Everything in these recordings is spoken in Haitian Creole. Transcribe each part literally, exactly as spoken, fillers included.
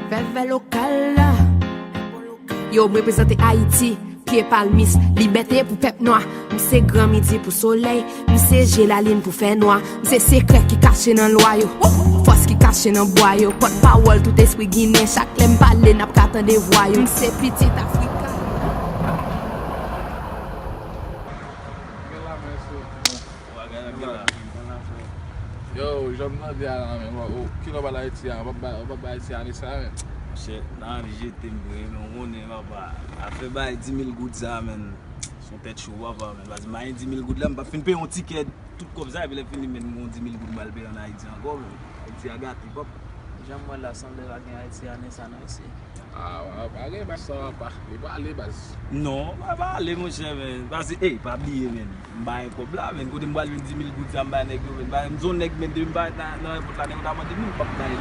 Vèvè lokal la. Yo, m reprezante Ayiti, pye palmis, libète pou pèp nwa. M se gran midi pou solèy, m se je lalin pou fènwa. M se sekrè ki kache nan lwa yo, fòs ki kache nan bwa yo. Pòtpawòl tout espri ginen, chak lè m pale, n ap ka tande vwa yo. M se pitit Afrika. Yo, jan m tande a la, men, w, w, kilè w pral Ayiti a, w p ap bay, w p ap bay Ayiti ane sa, men. Monchè, nan ane jete m vre, men w konnen, papa, afè bay di mil goud sa, men, se yon tèt cho, papa, men, paske m pa gen di mil goud la, m p ap fin peye yon tikè, tout kòb sa, epi lè fini, men, m gen yon di mil goud m pral peye ann Ayiti ankò, men, Ayiti a gate, pap. Jan m wè la, sanble pa gen Ayiti ane sa, non, isi. Ah, w pa gen baz sa, papa. Li prale, baz. Non, pa, pa ale, monchè, men. Paske, ey, pa bliye, men. M pa gen kòb la, men. Kote m pral jwenn di mil goud sa, m bay nèg yo, men. M se yon nèg, men, depi m parèt nan, nan èpòt la, nèg yo ta mande m, m p ap bay.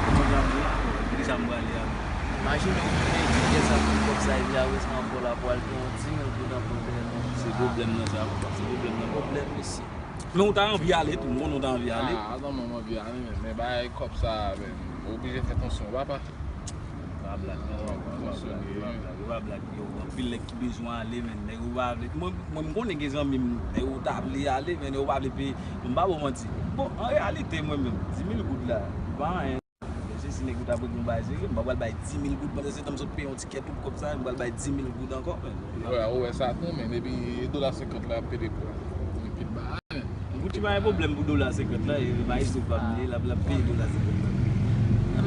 Kote m pral jwenn la, men. Kote sa m prale a, men. Imajine w tounen di pyès ak tout kòb sa, epi apre sa, ankò la, pou al pran yon di mil goud ankò dèyè, non. Se pwoblèm nan sa, papa. Se pwoblèm nan. Pwoblèm, mesye. Men ou ta anvi ale tou, m konnen ou ta anvi ale. Ah, atann, mwen, m anvi ale, men, men bagay kòb sa, men, ou oblije fè tansyon, papa. Pa blag, non, pa blag, pa blag, pa blag, yo, anpil nèg ki bezwen ale, men, nèg yo pa vle. Mwen, mwen, m konnen gen zanmi m, nèg yo ta vle ale, men yo pa vle peye. Bon, m pa ba w manti. Bon, an reyalite, mwen menm, di mil goud la, pa anyen. Mesye, si nèg yo ta pran yon bagay serye, m pa pral bay di mil goud pandan se tan m sot peye yon tikè tout kòb sa, m pral bay di mil goud ankò, men. Wè, ou wè sa tou, men depi dola senkant la ap pede pou li pi ba, men. Gucci pa gen pwoblèm pou dola senkant la, e maestro pa bliye, l ap, l ap peye dola senkant la.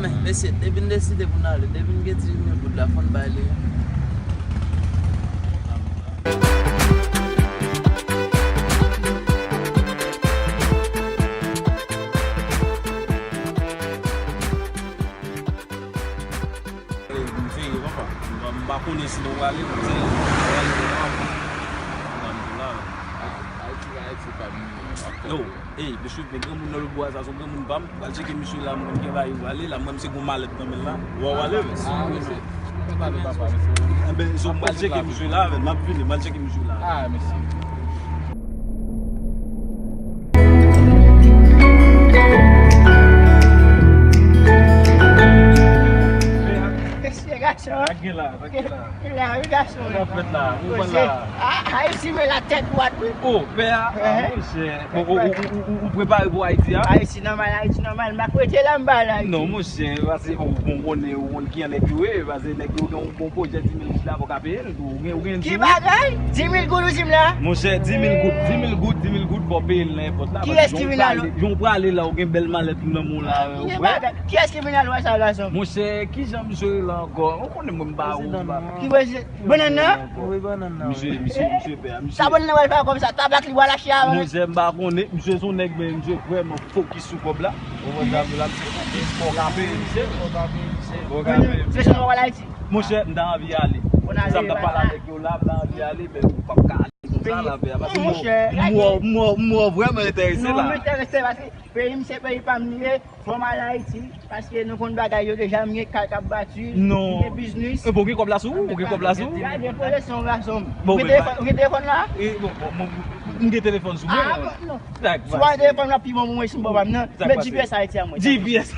Men, mesye, depi n deside pou n ale, depi n gen di mil goud la, fò n bay li. Ey, m veye, papa. M pa, m pa konnen si nou prale, m veye. M prale devan. M pa m tou la. Ayiti, Ayiti pa vini ankò. Yo, ey, mesye, men granmoun nan lòtbò a, sa se yon granmoun pa m. M pral tcheke mesye la, m konn gen bagay yo prale la. Mwen, m se gon malèt nan men l la. Ou pa prale, men. Ah, mesye. Kontan de papa, mesye. Enben, so, m pral tcheke mesye la, men. M ap vini, m pral tcheke mesye la. Ah, mesye. Mesye gason. Sa gen la, sa gen la. Gen la, wi, gason. Sa fèt la, ou wè la. Ah, Ayiti, men la tèt dwat, wi. Oh, pè a, ah, monchè. Bon, ou, ou, ou, ou, ou prepare pou Ayiti a? Ayiti nòmal, Ayiti nòmal. M pa kwete la, m pa la Ayiti. Non, monchè, paske ou, ou konnen, ou konn kijan nèg yo ye, paske nèg yo gen yon bon pwojè di mil goud la, fò w ka peye l tou. Ou gen, ou gen di mil. Ki bagay? Di mil goud ou di m la? Monchè, di mil goud, di mil goud, di mil goud, fò w peye l nan èpòt la. Kiyès ki vin alò? Jan w prale la, ou gen bèl malèt nan men w la, frè. Kiyès ki vin alò sa la, gason? Monchè, kijan misye rele ankò? Ou konnen mwen m pa ou, m pa. Ki prezidan? Bannann nan? Wi, bannann nan, wi. Misye, misye, misye pè a, misye. Sa bannann nan pral fè kòm sa, tabak li pral achte a, wi. Monchè, m pa konnen, misye se yon nèg, men misye vrèman fokis sou kòb la. Ou wè sa, la, misye fokis, fò w ka peye misye. Fò w ka peye misye. Fò w ka peye misye. Se sa w wè la, Ayiti? Monchè, m ta anvi ale. Sa m t ap pale avèk yo la, m ta anvi ale, men m p ap ka ale konsa la, pè a, paske m wè, m wè, m wè, m wè w vrèman enterese la. Non, m enterese paske peyi m se peyi pa m li ye. Fò m al Ayiti, paske nou konn bagay yo deja, m gen kay k ap bati, m gen biznis. Non. E, bon, ou gen kòb la sou ou? Ou gen kòb la sou ou? Gade, kote se yon gason. Bon, ou gen telefòn, ou gen telefòn la? E, bon, bon, bon, m gen telefòn sou mwen. Ah, bon, non. Si w gen telefòn la, pi bon pou mwen, si m ba w pa m nan. Met G P S Ayiti a mwen. G P S.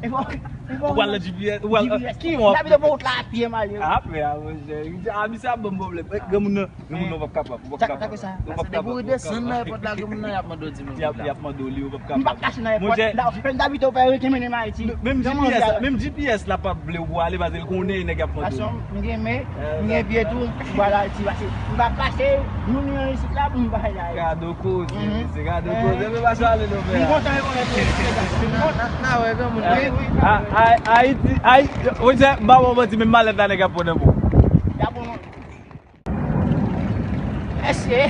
E bon, e bon. Ou pral nan G P S, ou pral, ki yon. N ap vin pou wout la a pye, m ale. Apre a, monchè. A, misye ap ban m pwoblèm. Granmoun nan. Granmoun nan, w p ap kapab, w p ap kapab. Sa, sa, sa, depi w desann nan èpòt la, granmoun nan, y ap mande w di mil goud la. Y ap, y ap mande w li, w p ap kapab. M p ap kache nan èpòt la, m t ap pito fè rekin mennen m Ayiti. Menm G P S, menm G P S la p ap vle w pou ale, paske l konnen nèg y ap mande w. Gason, m gen men, m gen pye tou, m pral Ayiti, paske m p ap kache, moun yo isit la pou m bay la. Gade w koze, mesye, gade w koze, men pa sa ale non, frè. M kontan rekonèt ou, mesye, m kontan. N a wè granmoun nan. Wi, wi. A, a, Ayiti, Ayiti, ou di, m pa ba w manti, menm malèt la nèg y ap pran nan men w. Y ap pran Mesye,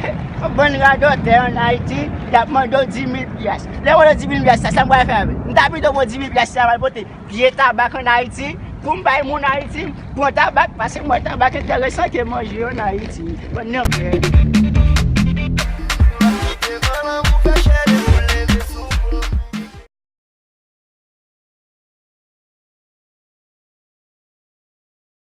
yon bann radòtè ann Ayiti, y ap mande w di mil pyès. Lè w mande w di mil pyès, sa, sa m pral fè avè l? M ta pito pran di mil pyès sa m al pote pye tabak ann Ayiti, pou m bay moun Ayiti, pran tabak, paske m wè tabak enteresan ke manje ann Ayiti. Bann nan frè.